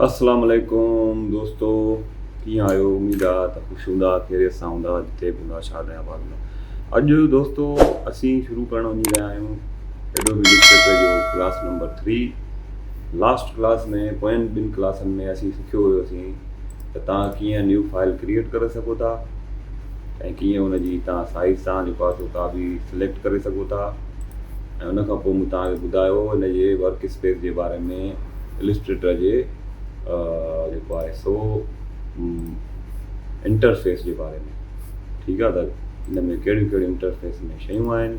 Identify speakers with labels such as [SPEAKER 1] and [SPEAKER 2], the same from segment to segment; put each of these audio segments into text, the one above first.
[SPEAKER 1] اسلام عليڪم دوستو ڪيئن آهيو اميد آ ته خوش هوندا خيريت سان هوندا جتي به هوندا شاد ۽ آباد هوندا اڄ دوستو اسين شروع ڪرڻ وڃي رهيا آهيون ايڊوبي السٽريٽر جو ڪلاس نمبر 3 لاسٽ ڪلاس ۾ پوين ٻن ڪلاسن ۾ اسين سکيو هيوسين ته تان ڪيئن نيو فائل ڪريئيٽ ڪري سگهو ٿا ۽ ڪيئن ان جي تان سائيز تان جيڪو آهي سو ڪا به سليڪٽ ڪري سگهو ٿا ۽ ان کان پوء مون توهان کي ٻڌايو ان جي ورڪ اسپيس جي باري ۾ السٽريٽر جي جيڪو آهي سو انٽرفيس جي باري ۾ ٺيڪ آهي ته ان ۾ ڪهڙيون ڪهڙيون انٽرفيس ۾ شيون آهن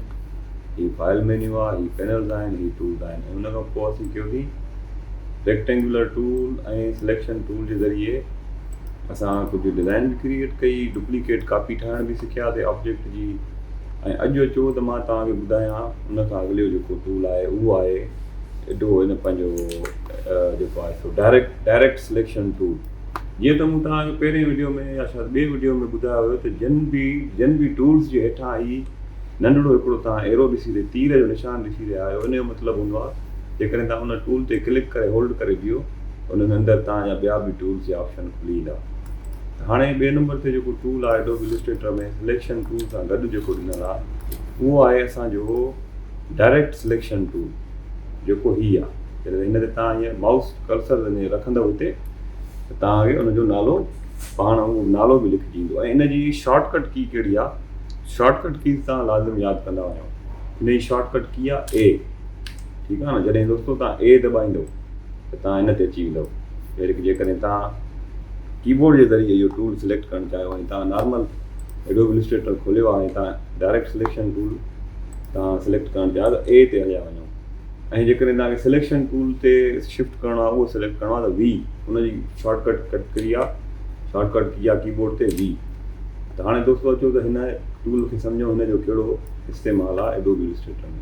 [SPEAKER 1] هي فائل مينيو آهي هي پينلز آهن هي ٽولز آهن ۽ ان کان پوء اسين ڪيوسين ريڪٽينگولر ٽول ۽ سليڪشن ٽول جي ذريعي اسان ڪجهه ڊزائن به ڪريئيٽ ڪئي، ڊپليڪيٽ ڪاپي ٺاهڻ به سکياسي آبجيڪٽ جي ۽ اڄ اچو ته مان توهان کي ٻڌايان ان کان اڳليو جيڪو ٽول آهي اهو آهي ايڊو ان پنهنجو جيڪو آهي سو ڊائريڪٽ ڊائريڪٽ سليڪشن ٽول جيئن ته مون توهان کي پهرين وڊيو ۾ يا شايد ٻي وڊيو ۾ ٻڌايو هيو ته جن به جن به ٽولز جي هيٺان هي ننڍڙو هڪڙو توهان ايرو ڏسي رهي تير جو نشان ڏسي رهيا آهيو ان جو مطلب هوندو آهي جيڪڏهن توهان ان ٽول تي ڪلڪ ڪري هولڊ ڪري بيهو ان ۾ اندر توهان جا ٻيا به ٽولز جا آپشن کلي ايندا. ته هاڻي ٻئي نمبر تي جيڪو ٽول آهي اڊوبي السٽريٽر ۾ سليڪشن ٽول سان گڏ جيڪو ڏنل آهي اهو آهي اسان جو ڊائريڪٽ سليڪشن ٽول جيڪو هي آهي جڏهن هن تي توهان هيئن مائوس ڪرسر رکندو هتي ته توهان کي ان جو نالو پاڻ اهو نالو به لکجي ايندو ۽ ان جي شارٽ ڪٽ ڪي ڪهڙي آهي شارٽ ڪٽ ڪيز توهان لازم ياد ڪندا وڃو ان جي شارٽ ڪٽ ڪي آهي اي ٺيڪ آهي نه جڏهن دوستو توهان اي دٻائيندو ته توهان ان تي اچي ويندؤ. جهڙوڪ جيڪڏهن توهان ڪيبورڊ جي ذريعي اهو ٽول سليڪٽ ڪرڻ چاهيو ۽ توهان نارمل ايڊوب السٽريٽر کوليو آهي ۽ توهان ڊائريڪٽ سليڪشن ٽول توهان سليڪٽ ڪرڻ چاهيو ته اي تي هليا وڃو ۽ جيڪڏهن توهان کي سليڪشن ٽول تي شفٽ ڪرڻو آهي اهو سليڪٽ ڪرڻو آهي ته وي ان جي شارٽ ڪٽ ڪٽ ڪئي آهي شارٽ ڪٽ ڪي آهي ڪيبورڊ تي وي ته هاڻي دوستو اچو ته هن ٽول کي سمجهون هن جو ڪهڙو استعمال آهي ايڊوب السٽريٽر ۾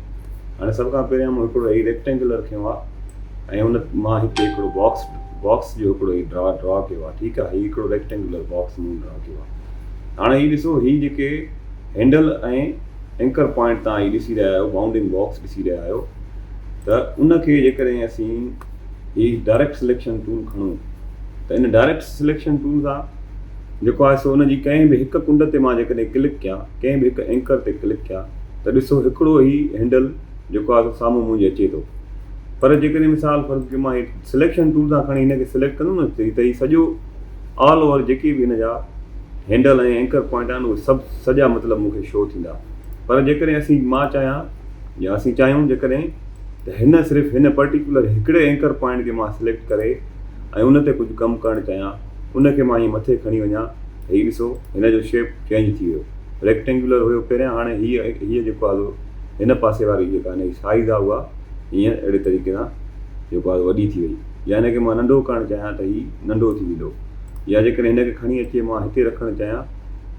[SPEAKER 1] هاڻي سڀ کان پهريان مون هڪڙو هي ريڪٽينگولر کنيو آهي ۽ ان مان هتي هڪڙو باڪس باڪس جو هڪڙو هي ڊرا ڊرا ڪيو آهي ٺيڪ آهي هي هڪڙو ريڪٽينگولر باڪس مون ڊرا ڪيو آهي هاڻي هي ڏسو هي جيڪي هينڊل ۽ اينڪر پوائنٽ تان هي ڏسي رهيا آهيو بائونڊنگ باڪس ڏسي رهيا آهيو ته ان کي جيڪڏهن اسين هي ڊائريڪٽ سليڪشن ٽول کڻون ته ان ڊائريڪٽ سليڪشن ٽول سان جيڪو آهي سو ان جي ڪنهن به هڪ ڪنڊ تي مان جيڪڏهن ڪلڪ ڪيان ڪنهن به هڪ اينڪر تي ڪلڪ ڪيان ته ڏسو هڪڙو هي هينڊل جيڪو آهي سو سامهون منهنجي اچي ٿو پر جيڪڏهن مثال فرض ڪيو مان هي سليڪشن ٽول تان کڻي هن کي سليڪٽ ڪندم نه ته هي سڄو آل اوور جيڪي به هن جا هينڊل ۽ اينڪر پوائنٽ آهن اهي سڀ سڄا مطلب مون کي شو ٿيندا پر جيڪڏهن اسين مان چاهيان يا اسين چاهيون جيڪڏهن ته هن صرف هن پرٽيڪولر هڪڙي اينڪر پوائنٽ کي مان سليڪٽ ڪري ۽ ان تي ڪجهه ڪم ڪرڻ چاهيان ان کي مان هيئن مٿي کڻي وڃان ته هي ڏسو هن جو شيپ چينج ٿي ويو ريڪٽينگولر هيو پهريان هاڻي هي هي جيڪو آهي هن پاسي واري جيڪا هن جي سائيز آهي اها هيئن اهڙي طريقي سان جيڪو آهي وڏي ٿي وئي يا هن کي مان ننڍو ڪرڻ چاهيان ته هي ننڍو ٿي ويندو يا جيڪڏهن هن کي کڻي اچي مان هتي رکڻ چاهيان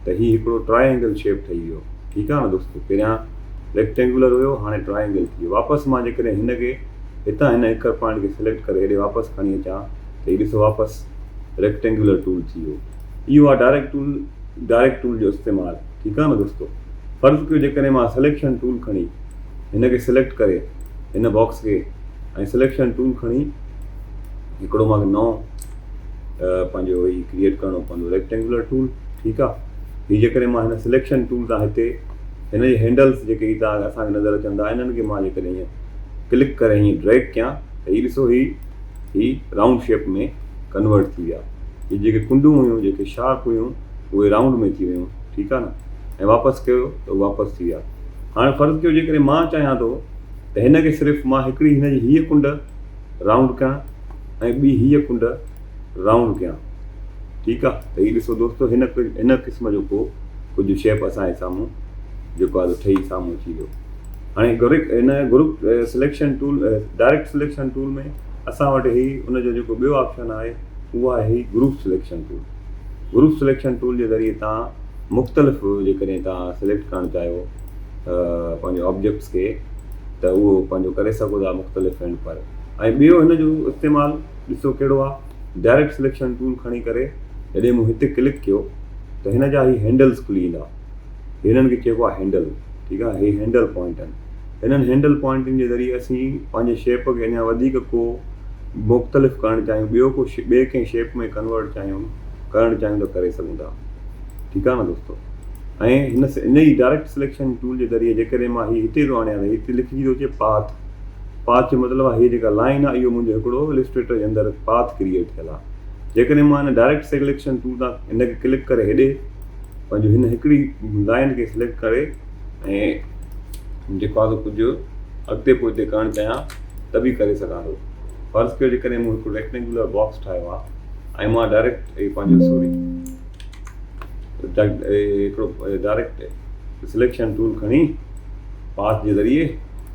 [SPEAKER 1] ته هي هڪڙو ٽرائينگل شيپ ٺهي ويو ٺيڪ آهي نه دوستو پهريان ريڪٽينگولر هيو هاڻي ٽرائينگل ٿي ويو واپس مان جيڪڏهن هن کي هتان هن اينڪر پوائنٽ کي سليڪٽ ڪري هيڏي واپس کڻي اچان ته هي ڏسو واپس ريڪٽينگولر ٽول ٿي ويو اهو آهي ڊائريڪٽ ٽول ڊائريڪٽ ٽول جو استعمال ٺيڪ آهي نه دوستو فرض ڪيو جيڪڏهن مان سليڪشن ٽول کڻي هن کي سليڪٽ ڪري هن باڪس کي ۽ سليڪشن ٽول کڻي هڪڙو مانکي نئون پنهنجو هي ڪريئيٽ ڪرڻو پوندو ريڪٽينگولر ٽول ٺيڪ آهي هي جيڪڏهن مان هن سليڪشن ٽول تان هتي هن جي هينڊلس جيڪي هي تان اسانکي نظر اچن ٿا انهن کي مان جيڪڏهن هيئن ڪلڪ ڪري هيئن ڊريگ ڪيان ته هي ڏسو هي هي رائونڊ شيپ ۾ ڪنورٽ ٿي ويا هي جيڪي ڪنڊون هيون جيڪي شارپ هيون اهي رائونڊ ۾ ٿي ويون ٺيڪ آهي نه ۽ واپس ڪيو ته واپس ٿي ويا هاڻي فرض ڪيو جيڪڏهن مان چاهيان ٿو ته هن کي صرف مان هڪڙي هن جي هيء ڪنڊ رائونڊ ڪيان ۽ ٻي هيء ڪنڊ رائونڊ ڪيان ٺيڪ آهي ته هي ڏسو دوستو هن هن قسم جو ڪو ڪجهه شيپ اسان جي سامهون جيڪو آهي ٺهي سامهون اچي ويو هاڻي گرڪ هن group selection tool direct selection tool ۾ اسان وٽ هي ان جو جيڪو ٻيو آپشن آهي اهو آهي group selection tool group selection tool جي ذريعي تان مختلف جيڪڏهن تان سليڪٽ ڪرڻ چاهيو پنهنجو آبجيڪٽس کي ته اهو پنهنجو ڪري سگهو ٿا مختلف هنڌ پر ۽ ٻيو هن جو استعمال ڏسو ڪهڙو آهي ڊائريڪٽ سليڪشن ٽول کڻي ڪري جڏهن مون هتي ڪلڪ ڪيو ته هن جا هي هينڊلز کلي ايندا هنن کي چئبو آهي هينڊل ٺيڪ آهي هي هينڊل پوائنٽ آهن هنن هينڊل پوائنٽن جي ذريعي اسين پنهنجي شيپ کي اڃا وڌيڪ ڪو مختلف ڪرڻ چاهيون ٻيو ڪو ٻئي ڪنهن شيپ ۾ ڪنورٽ چاهيون ڪرڻ چاهيون ته ڪري سگهون ٿا. ٺيڪ آهي نه دوستو. ۽ هن ان ئي ڊائريڪٽ سليڪشن ٽول جي ذريعي جيڪڏهن مان هي هتي ٿو آڻيان ته هتي لکجي ٿو اچي پاٿ. پاٿ جو مطلب آهي هي جيڪا لائين آهي اهو منهنجو هڪڙو السٽريٽر جي اندر پاٿ ڪريئيٽ ٿيل آهي. جيڪڏهن مان هن ڊائريڪٽ سليڪشن ٽول تان هن کي ڪلڪ ڪري هيڏي پنهنجو هن هڪڙي لائين کي سليڪٽ ڪري ۽ جيڪو آهي سو ڪجهه اڳتي پوئتي ڪرڻ چاهيان ته به ڪري سگهان ٿو. فرض ڪيو جيڪڏهن مون هڪڙو ريڪٽينگيولر باڪس ٺاهيو آهي ۽ مان ڊائريڪٽ هي پنهنجو سوري هڪڙو ڊائريڪٽ سليڪشن ٽول کڻي پاٿ جي ذريعي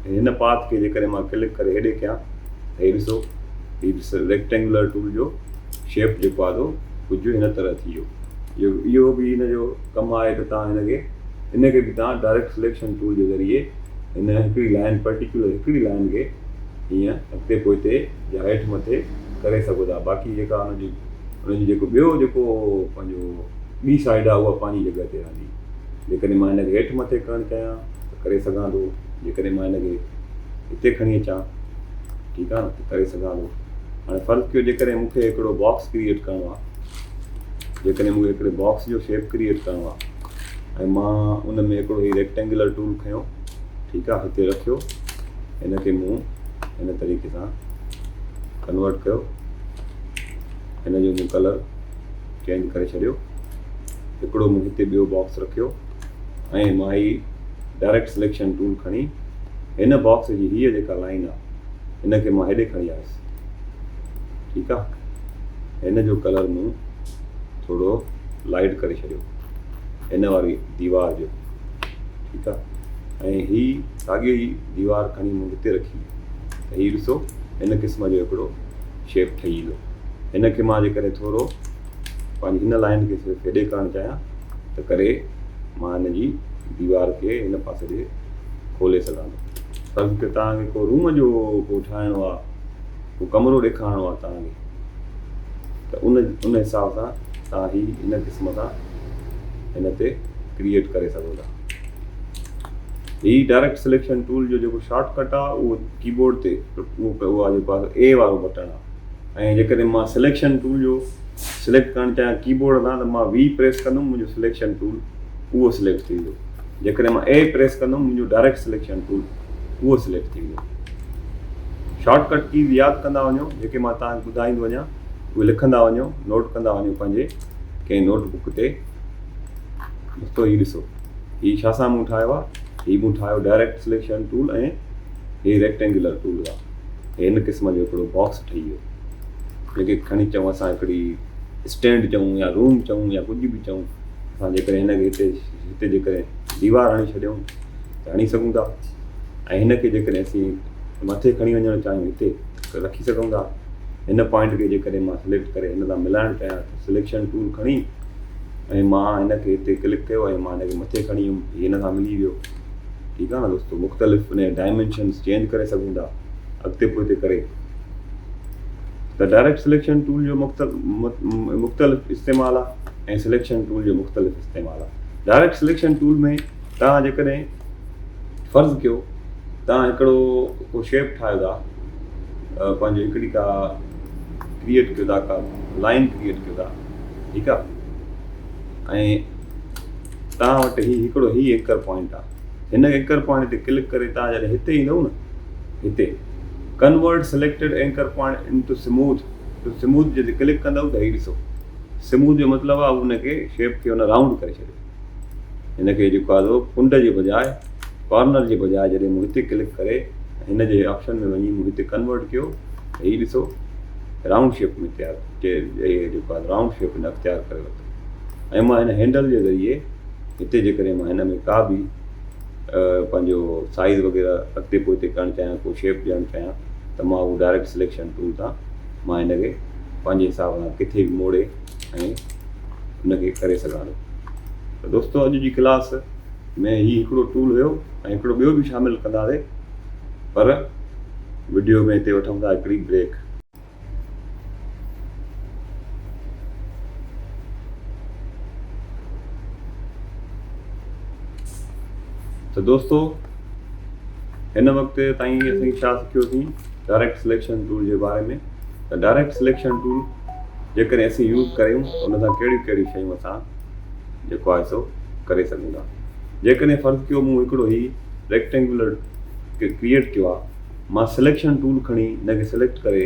[SPEAKER 1] هن پاٿ کي جيڪڏهن مان ڪلڪ ڪري هيڏي ڪيان ته هي ڏسو هي ريڪٽينگولر ٽول جو شيپ جيڪو آهي سو ڪجهه هن طرح ٿي ويو. اهو به هن جو ڪم آهي ته تان هن کي ان کي به تان ڊائريڪٽ سليڪشن ٽول جي ذريعي هن هڪڙي لائن پرٽيڪولر هڪڙي لائن کي هيئن اڳتي پوئتي يا هيٺ مٿي ڪري سگهو ٿا. باقي جيڪا ان جي ان جي جيڪو ٻيو جيڪو پنهنجو ٻي سائيڊ آهي اها پنهنجي جڳهه تي رهندي. جيڪڏهن مان هن کي هيٺ مٿي ڪرڻ چاهيان ته ڪري سگهان ٿو. جيڪڏهن مان هن کي هتي کڻي اچان ٺيڪ آهي نه ته ڪري سگهان ٿو. هاڻي فرض ڪيو جيڪڏهن مون کي هڪڙو باڪس ڪريئيٽ ڪرڻو آهي، جيڪڏهن مون کي هڪڙي باڪس جو شيپ ڪريئيٽ ڪرڻو آهي ۽ مان ان ۾ هڪڙو هي ريڪٽينگولر ٽول کنيو ٺيڪ آهي هتي رکيو هن کي مون هن طريقي سان ڪنورٽ ڪيو هن جو مون ڪلر چينج ڪري ڇڏيو. هڪڙو مون هتي ٻيو باڪس رکيو ۽ مان هي ڊائريڪٽ سليڪشن ٽول کڻي هن باڪس جي هيء جيڪا لائين آ هن کي مان هيڏي کڻي آيس. ٺيڪ آ هن جو ڪلر مون ٿورو لائيٽ ڪري ڇڏيو هن واري ديوار جو. ٺيڪ آ ۽ هي ساڳي ئي ديوار کڻي مون هتي رکي ته هي ڏسو هن قسم جو هڪڙو شيپ ٺهي ايندو. هن کي مان جيڪڏهن ٿورو پنهنجي هن لائين کي صرف هيڏي ڪرڻ چاهيان ته ڪري مان هن جي ديوار کي هن پاسي ڏي کولي سگهان ٿو. فرض ڪيو توهان کي ڪو روم جو ڪو ٺاهڻو آهي، ڪو ڪمرو ڏيکارڻو آهي توهان کي ته ان ان حساب سان توهان هي هن قسم سان هن تي ڪريئيٽ ڪري سگهو ٿا. هي ڊائريڪٽ سليڪشن ٽول جو جيڪو شارٽ ڪٽ آهي اهو ڪيبورڊ تي اهو آهي جيڪو آهي اي وارو بٽڻ آهي. ۽ جيڪڏهن مان سليڪشن ٽول جو سليڪٽ ڪرڻ چاهيان ڪي بورڊ تان ته مان وي پريس ڪندم منهنجو سليڪشن ٽول اهو سليڪٽ ٿي ويندو جيڪڏهن مان اي پريس ڪندم منهنجو ڊائريڪٽ سليڪشن ٽول اهو سليڪٽ ٿي ويندو. شارٽ ڪٽ ڪيز ياد ڪندا وڃو جيڪي مان توهان کي ٻڌائيندو وڃان اهي لکندا وڃو نوٽ ڪندا وڃو پنهنجي ڪنهن نوٽ بڪ تي. دوستو هي ڏسو هي ڇا سان مون ٺاهيو آهي هي مون ٺاهيو ڊائريڪٽ سليڪشن ٽول ۽ هي ريڪٽينگولر ٽول آهي. هن قسم جو هڪڙو باڪس ٺهي ويو جنهن کي کڻي چئون اسان هڪڙي اسٽينڊ چئون يا روم چئون يا ڪجهه به چئون اسان جيڪڏهن هن کي هتي هتي جيڪڏهن ديوار هڻي ڇڏيون ته هڻي سگهون ٿا ۽ هن کي جيڪڏهن اسين مٿي کڻي وڃڻ چاهيون هتي ته رکي سگهون ٿا هن پوائنٽ کي جيڪڏهن مان سليڪٽ ڪري هن سان ملائڻ چاهيان ته سليڪشن ٽول کڻي ۽ مان هن کي هتي ڪلڪ ڪيو ۽ مان هن کي مٿي کڻي ويم هي هن سان ملي ويو. ٺيڪ آ نه دوستو مختلف ان جا ڊائمينشنس چينج ڪري سگهون ٿا اڳتي پوئتي ڪري ته ڊائريڪٽ سليڪشن ٽول جو مختلف استعمال آ ۽ سليڪشن ٽول جو مختلف استعمال آ. ڊائريڪٽ سليڪشن ٽول ۾ توهان جيڪڏهن فرض ڪيو توهان هڪڙو ڪو شيپ ٺاهيو ٿا پنهنجو هڪڙي ڪا ڪريئيٽ ڪيو ٿا ڪا لائن ڪريئيٽ ڪيو ٿا ٺيڪ آ ۽ توهان وٽ هي هڪڙو هي اينڪر پوائنٽ آ هن اينڪر پوائنٽ تي ڪلڪ ڪري توهان جڏهن هتي ايندو نه هتي convert selected anchor point into smooth ته سموٿ جي تي ڪلڪ ڪندو ته هي ڏسو سموٿ جو مطلب آ ان کي شيپ کي ان رائونڊ ڪري ڇڏيو هن کي جيڪو آ سو ڪنڊ جي بجاء ڪارنر جي بجاء جڏهن مون هتي ڪلڪ ڪري هن جي آپشن ۾ وڃي مون هتي ڪنورٽ ڪيو ته هي ڏسو رائونڊ شيپ ۾ تيار جيڪو آ رائونڊ شيپ هن اختيار ڪري ورتو. ۽ مان هن هينڊل جي ذريعي هتي جيڪڏهن مان هن ۾ ڪا به پنهنجو سائيز وغيره اڳتي پوئتي ڪرڻ چاهيان ڪو شيپ ڏيڻ چاهيان ته مان اهو ڊائريڪٽ سليڪشن ٽول تان مان هن کي پنهنجي حساب سان ڪٿي به موڙي ۽ ان کي ڪري سگهان ٿو. ته دوستو اڄ جي ڪلاس ۾ هي هڪڙو ٽول هيو ۽ هڪڙو ٻيو به شامل ڪنداسي پر وڊيو ۾ هتي وٺون ٿا هڪڙي بريڪ. ته دوستو هن وقت تائين اسين ڇا سکيوسين ڊائريڪٽ سليڪشن ٽول جي باري ۾ ته ڊائريڪٽ سليڪشن ٽول جيڪڏهن اسين يوز ڪريون ته ان سان ڪهڙيون ڪهڙيون شيون اسان جيڪو آهي سو ڪري سگهون ٿا. جيڪڏهن فرض ڪيو مون هڪڙو هي ريڪٽينگيولر ڪريئيٽ ڪيو آهي، مان سليڪشن ٽول کڻي هن کي سليڪٽ ڪري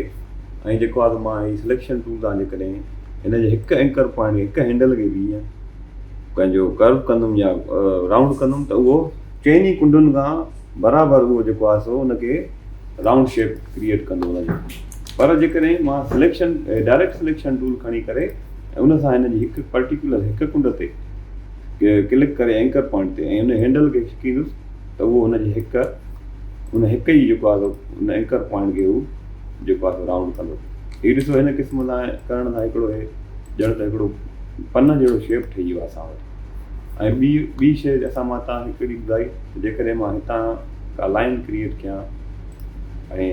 [SPEAKER 1] ۽ جيڪو آهي سو مان هي سليڪشن ٽول تان جيڪڏهن هن جي هڪ اينڪر پوائنٽ هڪ هينڊل کي به ائين پنهنجو ڪرو ڪندم يا رائونڊ ڪندم ته اهو چئني ڪنڊن کان برابر اهو جيڪو آهي سو ان کي رائونڊ شيپ ڪريئيٽ ڪندو ان جو. پر جيڪڏهن مان سليڪشن ڊائريڪٽ سليڪشن ٽول کڻي ڪري ۽ ان سان هن جي هڪ پرٽيڪولر هڪ ڪنڊ تي ڪلڪ ڪري اينڪر پوائنٽ تي ۽ ان هينڊل کي ڇڪيندس ته اهو هن جي هڪ ان هڪ ئي جيڪو آهي ان اينڪر پوائنٽ کي هو جيڪو آهي رائونڊ ڪندو. هي ڏسو هن قسم سان ڪرڻ سان هڪڙو هي ڄڻ ته هڪڙو پن جهڙو شيپ ٺهي ويو آهي اسان وٽ. ۽ ٻي ٻي شيء اسان مان توهان کي ڪهڙي ٻڌائي ته جيڪڏهن مان هتان ڪا لائن ڪريئيٽ ڪيان ۽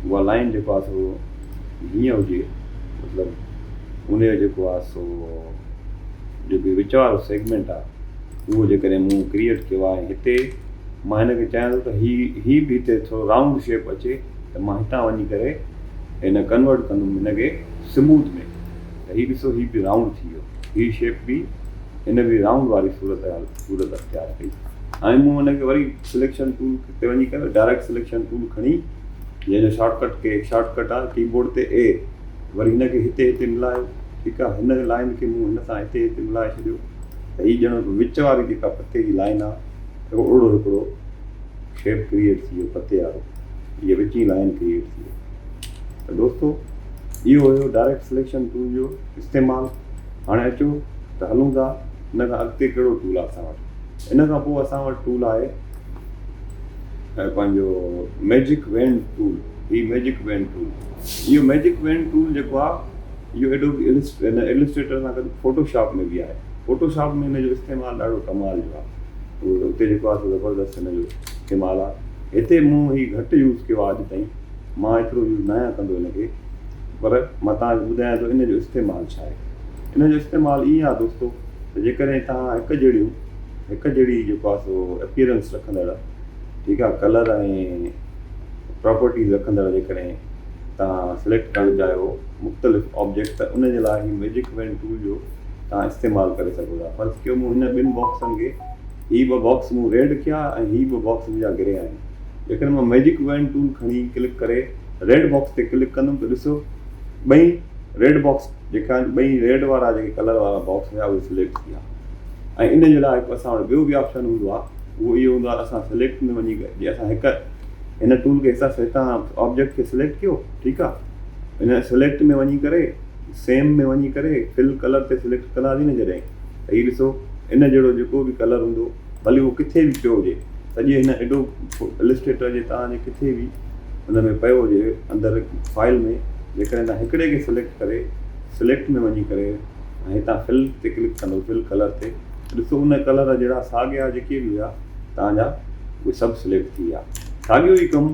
[SPEAKER 1] اها لائن جيڪو آهي سو هيئن هجي مطلب ان جو جيڪو آهي سو جيڪو وچ وارو سيگمينٽ آهي اهو جيڪڏهن مون ڪريئيٽ ڪيو آهي ۽ هتي مان هن کي چاهيان ٿو ته هي هي به هتي ٿورو رائونڊ شيپ اچي ته مان هتان وڃي ڪري هن ڪنورٽ ڪندم هن کي سموٿ ۾ ته هي ڏسو هي به رائونڊ ٿي ويو هي شيپ به هن به رائونڊ واري صورت صورت اختيار ڪئي. هاڻي مون ان کي وري سليڪشن ٽول تي وڃي ڪري ڊائريڪٽ سليڪشن ٽول کڻي جنهن جو شارٽ ڪٽ ڪي شارٽ ڪٽ آهي ڪي بورڊ تي اي وري هن کي هتي هتي ملايو ٺيڪ آهي هن لائن کي مون هن سان هتي هتي ملائي ڇڏيو ته هي ڄڻ وچ واري جيڪا پتي جي لائن آهي اهڙو هڪڙو شيپ ڪريئيٽ ٿي ويو پتي وارو هيء وچين لائن ڪريئيٽ ٿي وئي ته دوستو اهو هيو ڊائريڪٽ سليڪشن ٽول جو استعمال. هاڻي اچو ته هلون ٿا ان کان اڳتي ڪهڙو ٽول آهي اسان وٽ. ان کان پوء اسان وٽ ٽول آهي پنهنجو ميجڪ وينڊ ٽول. هي ميجڪ وينڊ ٽول، اهو ميجڪ وينڊ ٽول جيڪو آهي اهو ايڊوبي السٽريٽر سان گڏ فوٽو شاپ ۾ به آهي. فوٽو شاپ ۾ ان جو استعمال ڏاڍو ڪمال جو آهي. اهو اتي جيڪو آهي سو زبردست ان جو استعمال آهي. هتي مون هي گهٽ يوز ڪيو آهي اڄ تائين مان ايترو يوز ناهيان ڪندو ان کي. پر مان توهان کي ٻڌايان ٿو ان جو استعمال ڇا آهي. ان جو استعمال ائين آهي دوستو ته جيڪڏهن توهان هڪ جهڙيون هڪ جهڙي جيڪو آهي سو اپيئرنس رکندڙ ٺيڪ آهي ڪلر ۽ پراپرٽيز رکندڙ جيڪڏهن توهان سليڪٽ ڪرڻ چاهيو مختلف آبجيڪٽ ته ان جي لاء هي ميجڪ وين ٽول جو توهان استعمال ڪري سگهو ٿا. فرض ڪيو مون هن ٻن باڪسن کي هي ٻه باڪس مون ريڊ ڪيا ۽ هي ٻه باڪس منهنجا گري آهن. جيڪڏهن مان ميجڪ وين ٽول کڻي ڪلڪ ڪري ريڊ باڪس تي ڪلڪ ڪندم ته ڏسو ٻئي ريڊ باڪس جيڪا آهن ٻئي ريڊ وارا جيڪي ڪلر وارا باڪس هيا اهي سليڪٽ ٿي ويا ۽ ان جي لاء هڪ اسان وٽ ٻيو به آپشن هوندو آهي اهو اهو هوندو آهي اسان سليڪٽ ۾ وڃي ڪري جي اسان هڪ هن ٽول کي هتان هتان آبجيڪٽ کي سليڪٽ ڪيو ٺيڪ آهي ان سليڪٽ ۾ وڃي ڪري سيم ۾ وڃي ڪري فل ڪلر تي سليڪٽ ڪنداسين نه جڏهن ته هي ڏسو ان جهڙو جيڪو به ڪلر هوندو ڀلي اهو ڪٿي به پيو هجي سڄي هن ايڊوب السٽريٽر جي توهان جي ڪٿي به ان ۾ پيو هجي اندر فائل ۾ جيڪڏهن توهان هڪڙي کي سليڪٽ ڪري سليڪٽ ۾ وڃي ڪري ۽ هتان فل تي ڪلڪ ڪندو فل ڪلر تي ڏسو ان ڪلر جهڙا ساڳيا جيڪي به هيا توهان جا اهي سڀ سليڪٽ ٿي ويا. ساڳيو ئي ڪم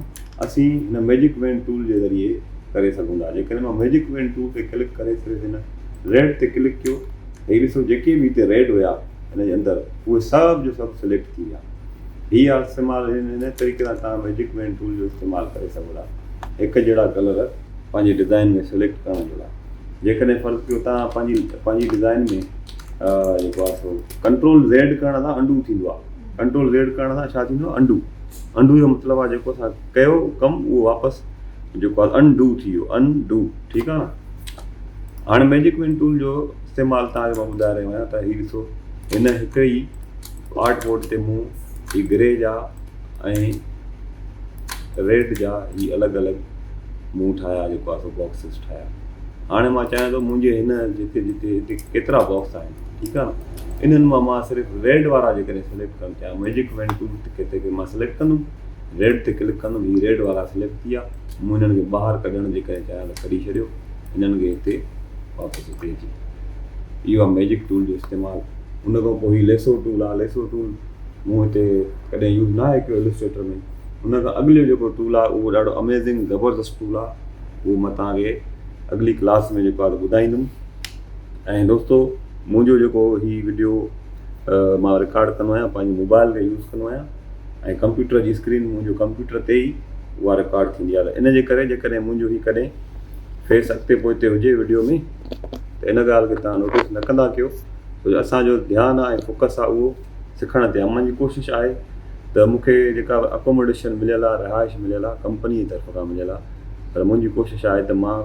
[SPEAKER 1] اسين هن ميجڪ وينڊ ٽول جي ذريعي ڪري سگهون ٿا. جيڪڏهن مان ميجڪ وينڊ ٽول تي ڪلڪ ڪري صرف هن ريڊ تي ڪلڪ ڪيو ته هي ڏسو جيڪي به هتي ريڊ هيا هن جي اندر اهي سڀ جو سڀ سليڪٽ ٿي ويا. هي آهي استعمال هن طريقي سان توهان ميجڪ وينڊ ٽول جو استعمال ڪري سگهو ٿا هڪ جهڙا ڪلر پنهنجي ڊزائن ۾ سليڪٽ ڪرڻ جي لاء. جيڪڏهن فرض ڪيو توهان پنهنجي پنهنجي ڊزائن ۾ جيڪو آهي سو ڪنٽرول زيڊ ڪرڻ سان انڊو ٿيندو آهي. ڪنٽرول زيڊ ڪرڻ سان ڇا ٿيندو آهي انڊو. انڊو جو مطلب آهي جيڪو اسان ڪيو ڪم اهو واپس جيڪو آهي انڊو ٿي ويو انڊو ٺيڪ آهي نه. هاڻي ميجڪ وين ٽول جو استعمال توهان کي مان ٻڌائي رهيو آهيان ته هي ڏسو هن هڪ ئي آرٽ بورڊ تي مون هي گري جا ۽ ريڊ جا هي الڳ الڳ مون ٺاهيا جيڪو آهي سو باڪسز ٺاهيا. هاڻي مان چاهيان ٿو منهنجي هن جتي جتي هتي ڪيترا باڪس آهن ٺيڪ آهي نه انهن مان مان صرف ريڊ وارا جيڪڏهن سليڪٽ ڪرڻ چاهيان ميجڪ وين ٽول تي مان سليڪٽ ڪندم ريڊ تي ڪلڪ ڪندم هي ريڊ وارا سليڪٽ ٿي ويا مون هنن کي ٻاهر ڪڍڻ جيڪڏهن چاهيان ته ڪڍي ڇڏيو هنن کي هتي واپس هتي اچي اهو آهي ميجڪ ٽول جو استعمال. ان کان پوء هي ليسو ٽول آهي ليسو ٽول مون هتي ڪڏهن يوز نه آهي ڪيو السٽريٽر ۾ ان کان اڳليو جيڪو ٽول آهي اهو ڏاڍو اميزنگ زبردست ٽول آهي اهو مان توهان کي اڳلي ڪلاس ۾ جيڪو آهي ٻڌائيندم ۽ دوستو منهنجو جيڪو هي وڊيو مان رڪارڊ ڪندو آهيان پنهنجي موبائل کي يوز ڪندو آهيان ۽ ڪمپيوٽر جي اسڪرين منهنجو ڪمپيوٽر تي ئي اها رڪارڊ ٿيندي آهي ته ان جي ڪري جيڪڏهن منهنجو هي ڪڏهن فيس اڳتي پوئتي هجي وڊيو ۾ ته ان ڳالهه کي توهان نوٽيس نه ڪندا ڪيو ڇو جو اسان جو ڌيان آهي ۽ فوڪس آهي اهو سکڻ تي آهي منهنجي ڪوشش آهي ته مون کي جيڪا به اڪوموڊيشن مليل آهي رهائش مليل آهي ڪمپني جي طرف کان مليل آهي پر منهنجي ڪوشش آهي ته مان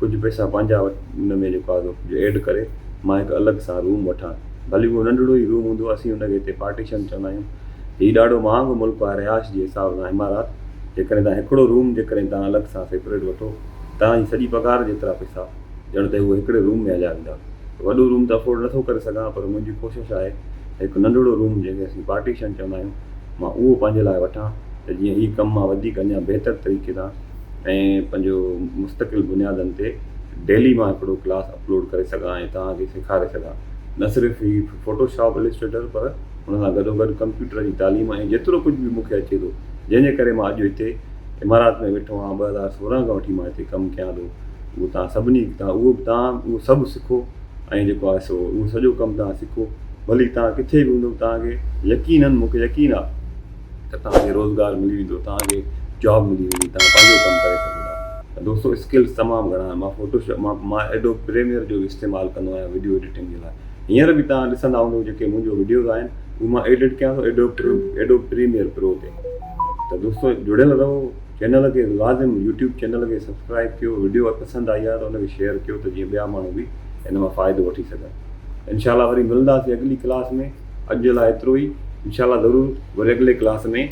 [SPEAKER 1] ڪجهه پئسا پنهنجا ان ۾ جيڪو آهي ڪجهه ايڊ ڪري مان هڪ الڳ سان روم وٺان ڀلي اهو ننڍڙو ئي روم هوندو اسين ان کي هتي پارٽيشن چوندا آهيون هي ڏاڍو مهانگو ملڪ آهي رهائش جي حساب سان امارات جيڪڏهن توهان هڪڙو روم جيڪڏهن توهان الڳ سان سيپريٽ وٺو توهان جي سڄي پگهار جيترا پئسا ڄڻ ته هو هڪڙي روم ۾ هليا ويندا. وڏو روم ته افورڊ نٿو ڪري سگهان پر منهنجي ڪوشش آهي ته هڪ ننڍڙو روم جنهن کي اسين پارٽيشن چوندا آهيون مان اهو پنهنجي لاء وٺان ته جيئن هي ڪم مان وڌيڪ اڃا بهتر طريقي سان ۽ پنهنجو مستقل بنيادن تي ڊيلي مان هڪڙو ڪلاس اپلوڊ ڪري سگهان ۽ توهان کي سيکاري سگهان نه صرف هي فوٽو شاپ السٽريٽر پر ان سان گڏوگڏ ڪمپيوٽر جي تعليم ۽ جيترو ڪجهه به مون کي اچي ٿو جنهن جي ڪري مان اڄ هتي امارات ۾ ويٺو آهيان 2016 کان وٺي مان هتي ڪم ڪيان ٿو اهو توهان سڀني توهان اهو به توهان اهو سڀ سکو ۽ جيڪو آهي سو اهو سڄو ڪم توهان سکو ڀلي توهان ڪٿي به هوندو توهان کي يقينن مون کي يقين آهي ته توهان کي روزگار ملي ويندو توهان کي جاب ملي ويندي توهان پنهنجو ڪم ڪري سگهو ٿا ته دوستو اسڪلز تمام گهڻا آهن مان فوٽو شاپ مان مان ايڊوب پريميئر جو به استعمال ڪندو آهيان وڊيو ايڊيٽنگ جي لاء هينئر به توهان ڏسندا هوندو جيڪي منهنجو وڊيوز آهن اهي مان ايڊٽ ڪيان ٿو ايڊوب ايڊوب پريميئر پرو تي ته دوستو جڙيل رهو چينل کي لازم يوٽيوب چينل کي سبسڪرائب ڪيو وڊيو پسند آئي آهي ته ان کي شيئر ڪيو ته جيئن ٻيا ماڻهو به ان مان فائدو وٺي سگهن انشاء الله وري ملنداسين اڳلي ڪلاس ۾ اڄ جي لاء ايترو ئي انشاء الله ضرور وري اڳلي ڪلاس ۾